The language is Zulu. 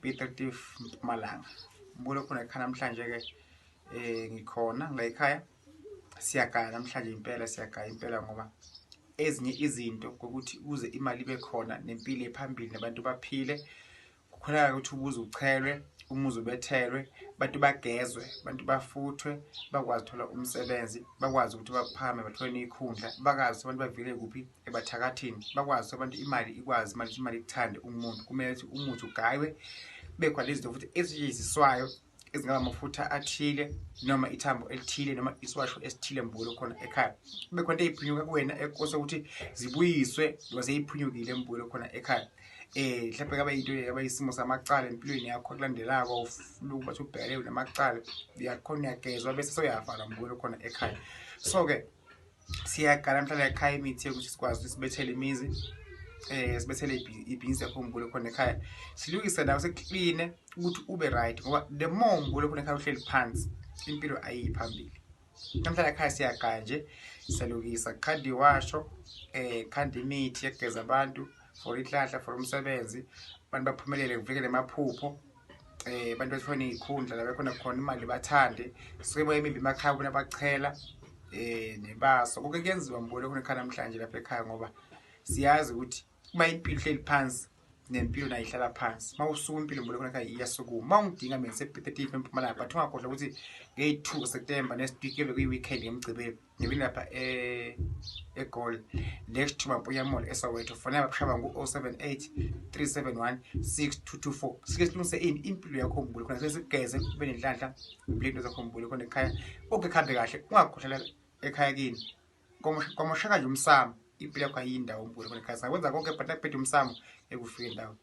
Piet Retief, Mpumalanga. Mbulo khona ekhaya namhlanje ke, ngikhona la ekhaya. Siyagaya namhlanje impela, siyagaya impela ngoba ezinye izinto kokuthi ukuze imali ibe khona nempilo ephambili nabantu baphile, kukhona ukuthi ubuze uchelwe, umuzi ubethelwe, abantu bagezwe, abantu bafuthwe, bakwazi ukuthola umsebenzi, bakwazi ukuthi baphame, bathole ney'khundla, bakazi ukuthi abantu bavile kuphi ebathakathini, bakwazi ukuthi abantu imali ikwazi imali, imali ikuthande umuntu. Kumele ukuthi umuthi ugaywe, kube khona lezi zinto futhi ezisetshenziswayo ezingaba amafutha athile noma ithambo elithile noma isiwasho esithile mbulo khona ekhaya. Kube khona into eyiphunyuka kuwena ekose ukuthi zibuyiswe noma seyiphunyukile mbulo khona ekhaya. Mhlawumbe kaba into yaba isimo samacala empilweni yakho kulandelako, ufuna ukuthi ubhekane namacala, uyakhona uyagezwa bese soyavala mbulo khona ekhaya. So ke siyagala mhlala ekhaya imithi yokuthi sikwazi ukuthi sibethele imizi, sibethele ibhizinisi yakho mbulo khona ekhaya, silungise nawe sekukline ukuthi ube right, ngoba the more mbulo khona ekhaya uhleli phansi, impilo ayiyi phambili. Namhlanje ekhaya siyagaya nje, siyalungisa, khanda iwasho, khanda imithi yokugeza abantu for inhlanhla, for umsebenzi, abantu baphumelele, kuvikele amaphupho, abantu bathole iy'khundla la bekhona khona imali, bathande suke moya emimbi emakhaya bona bachela nebaso. Konke kuyenziwa mbulo khona ekhaya namhlanje lapha ekhaya, ngoba siyazi ukuthi uma impilo ihleli phansi nempilo nayo ihlala phansi. Uma usuka impilo mbulo khona ekhaya iyasukuma. Uma ungidinga mina se-Piet Retief eMpumalanga, but ungakhohlwa ukuthi ngeyi-2 September next week ebe kuyi-weekend ngemgcibelo, ngibe lapha eGoli next to Mampunya Mall eSoweto. Fonela bakushaba ngu-078 371 6224. Sike silungise ini impilo yakho mbulo khona, sesigeze ube nenhlanhla impilo into zakho mbulo khona ekhaya, konke kuhambe kahle. Ungakhohlwa ekhaya kini kwamosheka nje umsamo, impilo yakho ayindawo mbulo khona ekhaya. Sakwenza konke but nakubheda umsamo ekufike ndawo.